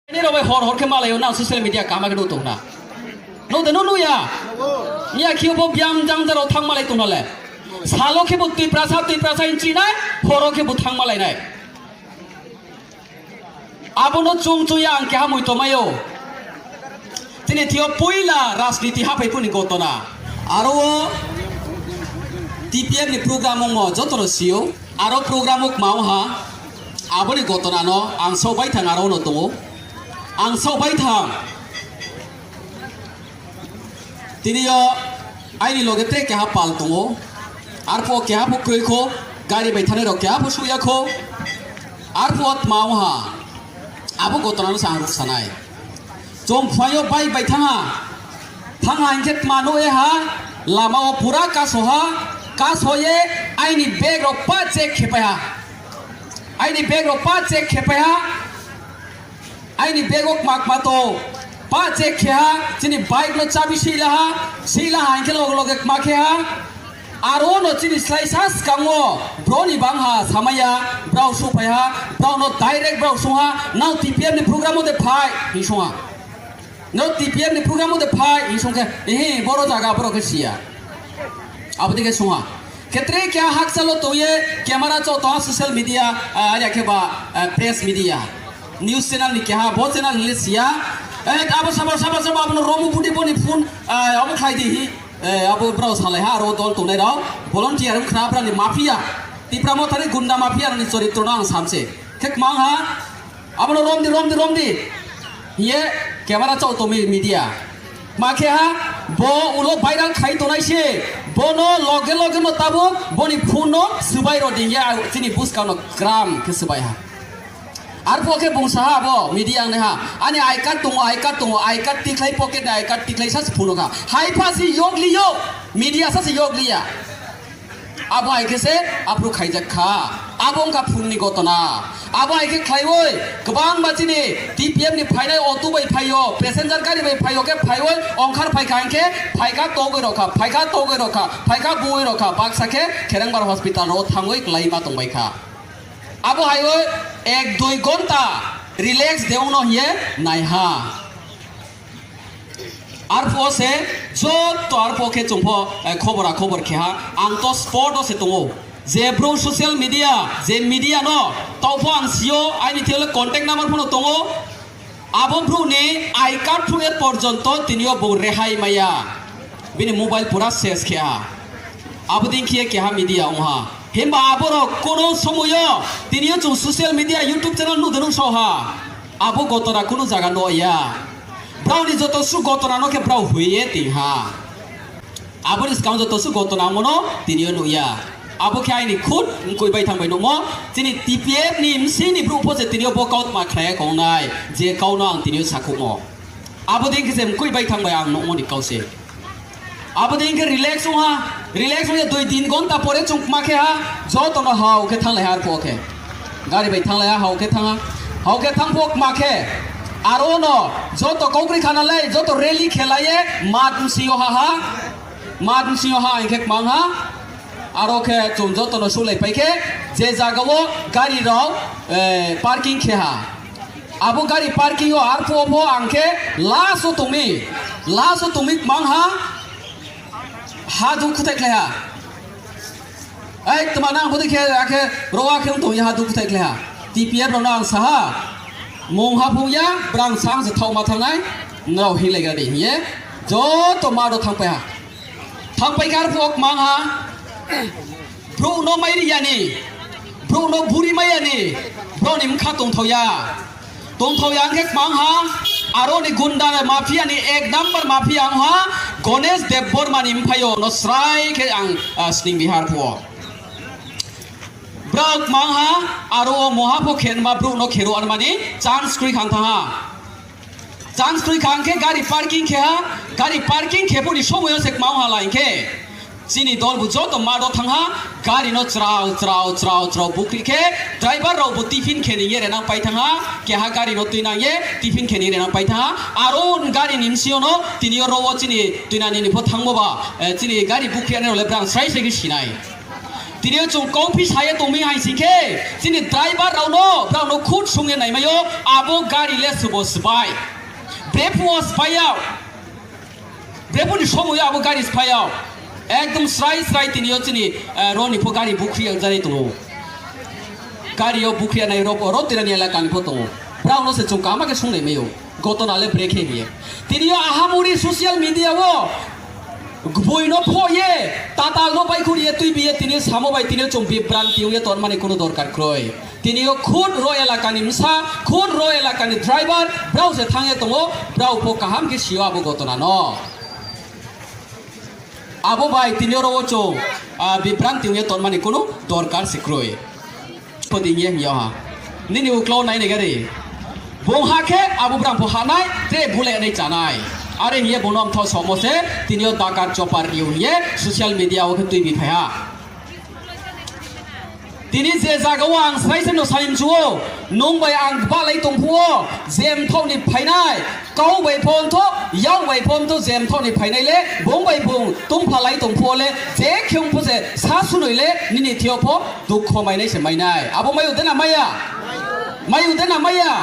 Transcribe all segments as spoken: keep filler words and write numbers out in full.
Nini rok bai hor hor khe malai o nang social media kama khe nutung na. Nung de nung nuya. Niya khiyo bo biyang jang jaro thang malai tong na le. Salo khe bo twi prasa twi prasa in chinai, horo khe bo thang malai nai. Abono chung chuya ang keha mui tomaio. Tini thio puila rajniti haphai phuni gotona. Aro o T P F ni program wngmo jotono sio. Aro program o kma wngha. Aboni gotona no ang sok bai thang aro no tongo. Ang sok bai thang. Tini o aini loge tei keha pal tongo. Arphuo keha pho kwrwi kho, gari bai thanai rok keha pho sukya kho. Arphuo tma wngha. Abo gotona no sa ang ruk sanai. Chwng phuaio bike bai thangha. Thangha hinkhe tma no e ha. Lama o pura kaso ha. Kaso ye aini bag rok pa check khe pai ha. Aini bag rok pa check khe pai ha. Aini bag o kma kma to. Pa check khe ha, chini bike no chabi sila ha, sila ha hinkhe loge loge kma khe ha. Aro no chini slai sa skango broni bang ha samaya, brao su phai ha, brao no direct brao sung ha, nang T P F ni program o de phai, hi sung ha. No T P F ni program o de phai, hi sung khe, ehe, boro jaga boro khe siya. Abo de khe sung ha. Khetre kya hakchalo toye camera cho to social media, ah, ya khe ba, ah, press media, news channel ni keha, bo channel ni le siya. Eh, abo sabo, sabo, sabo, abono romu budi boni phone, ah, abo khlai di hi. Eh, abo brao salai ha, aro dol tongnai rao. Volunteer wng khna brani mafia. Tipra Motha ni gunda mafia ni choritro no ang samse. Khe kmang ha. Abono romdi, romdi, romdi. Hiye camera chau tomi media. Ma khe ha, bo ulo viral khai tonai se. Bono loge loge no tabuk, boni phone no swbai rodi hiye, chini buskang no gram khe swbai ha. Arphuo khe bung sa ha abo media ang nai ha. Ani I card tongo, I card tongo, I card tikhlai pocket ni I card tikhlai sa se phone no kha. Hai pha si yog liyo, media sa se yog liya. Abo hai khe se aphuru khaijak kha. Abo wngkha phungni gotona. Abo hai khe khlaiwi kwbangma chini T P F ni phainai auto bai phaio, passenger gari bai phaio khe phaiwi ongkhar phaikha hinkhe phaikha togwi rokha, phaikha togwi rokha, phaikha buwi rokha, baksa khe Kherengbar hospital ro thangwi kwlai ma tongbaikha. Abo haiwi ek dui gonta relax de wngno hiye naiha. Arphuo se joto arphuo khe chwngpho, eh, khobora khobor khe ha. Ang to spot o se tongo. Je bro social media, je media no, topho ang sio, aini thelo contact number phano tongo. Abo bro ni I card thung e porjonto tinio bo rehai maya. Bini mobile pura ses khe ha. Abo din khiye keha media wng ha. Himba aborok kono somoyo tinio chwng social media YouTube channel nudo nung sao ha. Abo gotona kunu jaga no ya. Brao ni joto su gotona no khe brao huiye ting ha. Abo ni skang joto su gotona mono tinio no ya. Abo khe aini khud mkui bai thang bai nukmo. Chini T P F ni msing ni bru pho se tinio bo kautma khlai kong nai. Je kau no ang tinio sakhukmo. Abo din khe se mkui bai thang bai ang nukmo ni kau se. Abo din khe relax wng ha, relax wng ya dui tin gonta pore chwng kma khe ha, joto no hao khe thang lai ha arphuo khe. Gari bai thang lai ha, hao khe thang ha, hao khe thang phuo kma khe. Aro no joto kokri khana lai, joto rally khe lai ye, mat msing yo ha ha, mat msing yo ha, hinkhe kmang ha. Aro khe chwng joto no sulai pai khe, je jaga o gari rok, eh, parking khe ha. Abo gari parking o arphuo pho ang khe last o tongmi, last o tongmi kmang ha, ha duk khutai khlai ha. Ei, tma nang bodi khe, akhe rowa khe wng tongya ha duk khutai khlai ha. T P F rok no ang sa ha, mung ha phung ya, brang sang se thok ma thangnai, nrao hinglai gra di hiye, joto ma do thang pai ha. Thang pai khe arphuo kmang ha. Bru no mai ri yani, bru no buri mai yani, bro ni mkha tongthok ya. Tongthok ya hwnkhe kmang ha, aro ni gunda mafia ni ek number mafia wng ha, Ganesh Debbarma ni mphaio no srai khe ang, ah, sning bihar phuo. Bro kmang ha, aro o moha pho khenma bru no khero anmani chance kri khang thang ha. Chance twi kha hwnkhe gari parking khe ha, gari parking khe phoni somoyo se kma wng ha lai khe. Chini dol bo joto mato thang ha, gari no chwrao, chwrao, chwrao, chwrao bukri khe driver rok bo tiffin khe ni ye renang pai thang ha, keha gari no twi nang ye tiffin khe ni renang pai thang ha. Aro gari ni bsio no tini yo ro o chini twi nani ni pho thangbo ba, eh, chini gari bukri ani rok le brang srai srai khe sinai. Tini o chwng kok phi saya tongmi hai sing khe, chini driver rok no, brao no khut sung ye nai mai o, abo gari le subo swbai. Brephu o swbai ya. Brephu ni somoy o abo gari swbai ya. Ekdom srai srai tini o chini, eh, roni pho gari bukhri ya jani tongo. Gari o bukhri ya nai rok, rok tirani elaka ni pho tongo. Brao no se chwng kaham khe sung nai mai o. Gotona le brekhe hiye. Tini o ahamuri social media o gboi no pho ye, tatal no bai khuri ye, twi bi ye, tini samo bai tini chwng bibranti ong ye ton mani kuno dorkar kroi. Tini o khud ro elaka ni msa, khud ro elaka ni driver, brao se thang ye tongo, brao pho kaham khe sio abo gotona no. Abo bai tini oro o chwng, ah, bibranti wngya tonmani kunu dorkar se kwrwi. Podi wngya wngya ha. Nini uklo nai nai gari. Bung ha khe abo brang bo hanai, tre bule nai chanai. Are hiye bono amtho somo se tini o dakar chopar riu hiye social media o khe twi bi phai ha. Tini je jaga o ang srai srai no sai mchu o, nung bai ang balai tong phu o, je mthok ni phainai, kau bai phon tho, yau bai phon tho, je mthok ni phainai le, bung bai bung tong phalai tong phu o le, je khe ong phu se sa sunoi le, nini thio pho dukho mai nai se mai nai. Abo mai u de na maya? Mai u de na maya?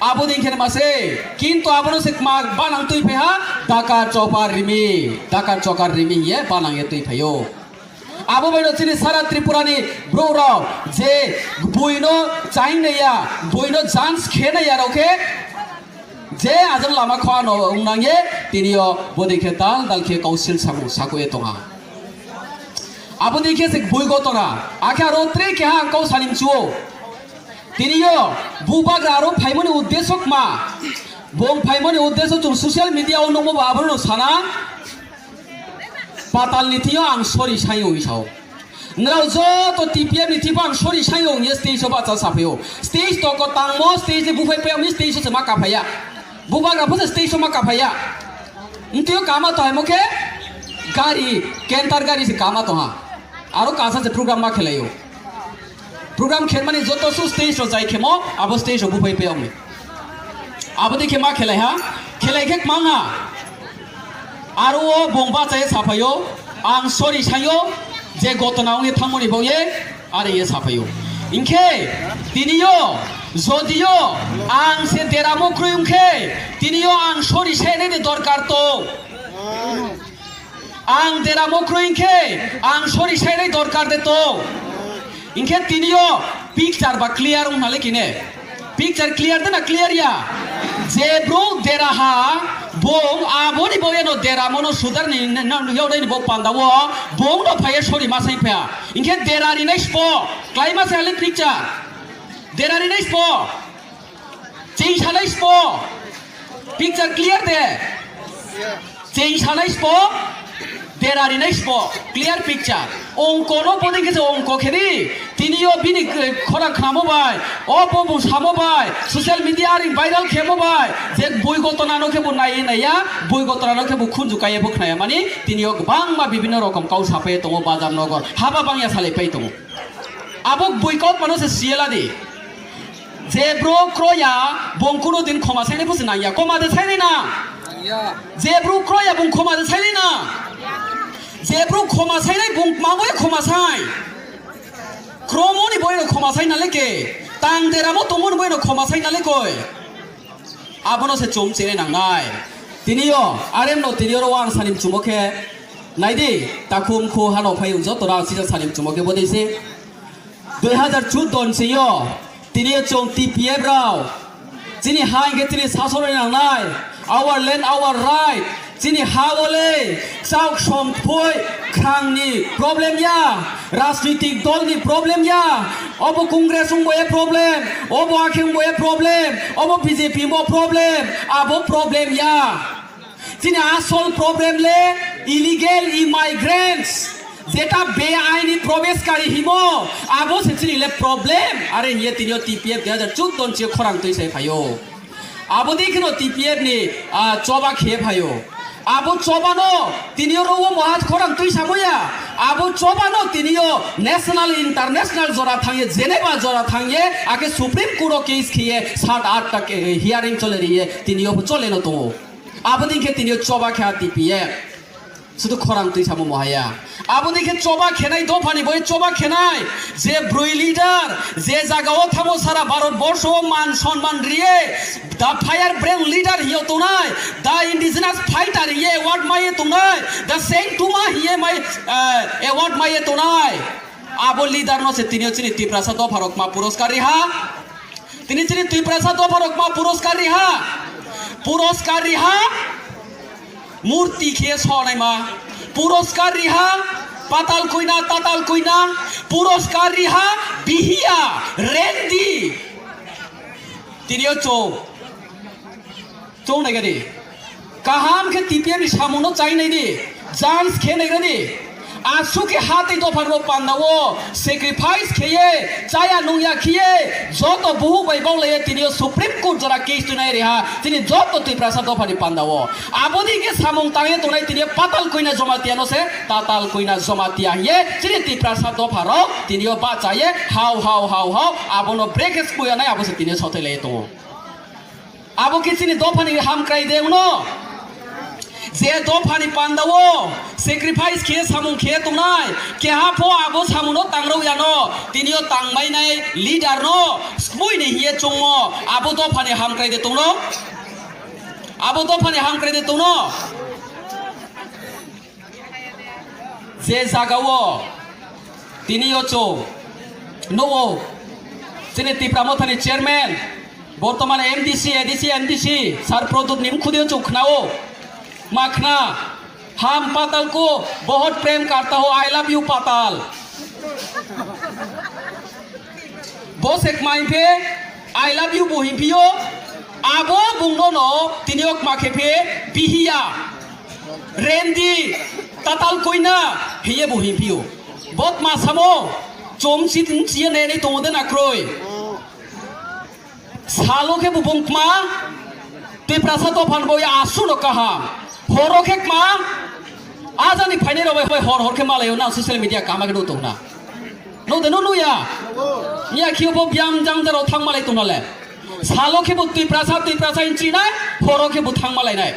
Abo din khe ma se, kintu abo no se ma banang twi phai ha, dakar chopar rimi, dakar chokar rimi ye banang ye twi phai o. Abo bai no chini sara Tripura ni brouh rok je bui no chaing nai ya, bui no jans khe nai ya rok khe je ajang lama khwa no wng nang ye tini o bodi khe dal dal khe kau sil saku saku ye tong ha. Abo di khe se bui gotona akhe aro tre keha ang kau sani mchu o. Tini o bubagra aro phaimani uddesho kma? Bong phaimani uddesho chwng social media o nukmo ba abo no sana. Patal ni thio ang sorry sai oi sao. Nrao joto T P F ni thipa ang sorry sai ong ye stage o bacha saphai o. Stage to ko tangmo stage ni buphai payam ni stage o se ma kaphai ya. Bubagra pho se stage o ma kaphai ya. Ntio kama to haimo khe gari, canter gari se kama to ha. Aro kasa se program ma khelai o. Program khenmani joto su stage o jai khemo, abo stage o buphai payam ni. Abo di khe ma khelai ha, khelai khe mang ha. Aro o bong bachaye saphaio, ang sorry saio, je gotona wngye thangmani baoye, are ye saphaio. Hinkhe, tiniyo, jodiyo, ang se deramo kroi wngkhe, tiniyo ang sorry sainani dorkar tong. Ang deramo kroi hinkhe, ang sorry sainai dorkar de tong. Hinkhe tiniyo picture ba clear wng nale kine. Picture clear de na clear ya? Je bro dera ha, bong aboni bo eno dera mono sudar ni, na, na, yau nai ni bo panda wo, bong no phaiya sorry ma sai phaiya. Hinkhe dera rinai spo, klai ma sai hali picture. Dera rinai spo. Ching sanai spo. Picture clear de. Ching sanai spo. Dera rinai spo. Clear picture. Ongko no boding khe ongko khedi. Tiniyo bini, eh, khorang khnamo bai. O bo bung samo bai. Social media ring viral khemo bai. Je bui gotona no khe bo nai naiya. Bui gotona no khe bo khunju kaiye bo khnaya. Mani tiniyo bangma bibinno rokom kau sapai tongo bazar nogor. Haba bangya salai pai tongo. Abo bui kok mano se siyela di. Je bro kroya, bong kuno din khoma sainai phusi nangya. Koma de sainai na? Je bro kroya, bong khoma de sainai na? Je bro khoma sainai, bong mabo khoma sai. Kromo ni boino khoma sai na leke. Tang deramo tomo ni boino khoma sai na lekoi. Abono se chum chere nangnai. Tiniyo, arem no tiniyo ro ang sanim chumo khe. Naidi, takhum khu hano phai joto rang sisa sanim chumo khe bodei se. Dui hazar chuddo ni sio, tini chwng T P F rao, chini ha hingke chini sasonwi nangnai, our land, our right, chini ha ole, chauk song phoi, khrangni problem ya, rajnitik dolni problem ya, obo Congress wngbo e problem, obo akhe wngbo e problem, obo B J P wngbo problem, abo problem ya. Chini asol problem le illegal immigrants, jeta beaini probeshkari himo, abo se chini le problem. Are hiye tini o T P F dui hazar chuddo ni sio khorang twi sai phaio. Abo dei kheno T P F ni, ah, choba khe phaio. Abo choba no tini o ro o moha khorang twi samoya. Abo choba no tini o national, international jora thangye, Geneva jora thangye, ake Supreme Court o case khiye, sat at ta, eh, hearing chole riye, tini o chole no tongo. Abo din khe tini o choba kha T P F. Sudu khorang twi samo mohaya. Aboni khe choba khenai dophani boi choba khenai. Je broi leader, je jaga o thamo sara Bharat borsho o man sonman riye. Da fire brand leader hiyo tongnai. Da indigenous fighter hiye award maiye tongnai. Da Saint Tuma hiye mai, eh, award maiye tongnai. Abo leader no se tini o chini Tiprasa dopharok ma puroskar riha. Tini chini Tiprasa dopharok ma puroskar riha. Puroskar riha. Murti khe sonai ma. Puroskar riha. Patal kuina, tatal kuina. Puroskar riha. Bihiya. Rendi. Tini o chong. Chong nai gadi. Kaham khe T P F ni samung no chai nai di. Chance khe nai gadi. Aswk khe ha tei dopha rok panda o sacrifice khe ye, chaya nungya khe ye, joto buhu bai bok lai ye tini o Supreme Court jora case twi nai ri ha. Tini joto Tiprasa dopha ni panda o. Aboni khe samung tang ye tongnai tini o Patal Kuina Jamatia no se Tatal Kuina Jamatia ye. Tini Tiprasa dopha rok tini o bacha ye hao hao hao hao. Abono brekhe spuya nai abo se tini o sothai lai ye tongo. Abo khe chini dophani hamkrai de wngno. Je dophani panda o sacrifice khe samung khe tongnai, keha pho abo samung no tangrw yano, tini o tangbainai leader no smui ni hiye chungmo, abo dophani hamkrai de tongno. Abo dophani hamkrai de tongno. Je jaga o tini o chwng nugo chini Tipra Mothani chairman, bortoman M D C, A D C, M D C, Sir Pradyot ni mkhudi o chwng khnao, ma khna, "Hum Patal ko bahut prem karta ho, I love you Patal." Bo se kma him phe, "I love you" bo him phio, abo bungno no tini o kma khe phe, "Bihiya, Rendi, Tatal Koina" hiye bo him phio. Bo kma samo, chom si tin chiye ne ne tongo de na kroi. Salo khe bo bung kma, Tiprasa dophan bo ya asu no kaham. Horo khe kma, ajani phainai rok bai hor hor khe malai o na social media kama khe no tong na. No de no no ya. Nya khiyo bo biyam jang jaro thang malai tong na le. Salo khe bo Tiprasa, Tiprasa in chinai, horo khe bo thang malai nai.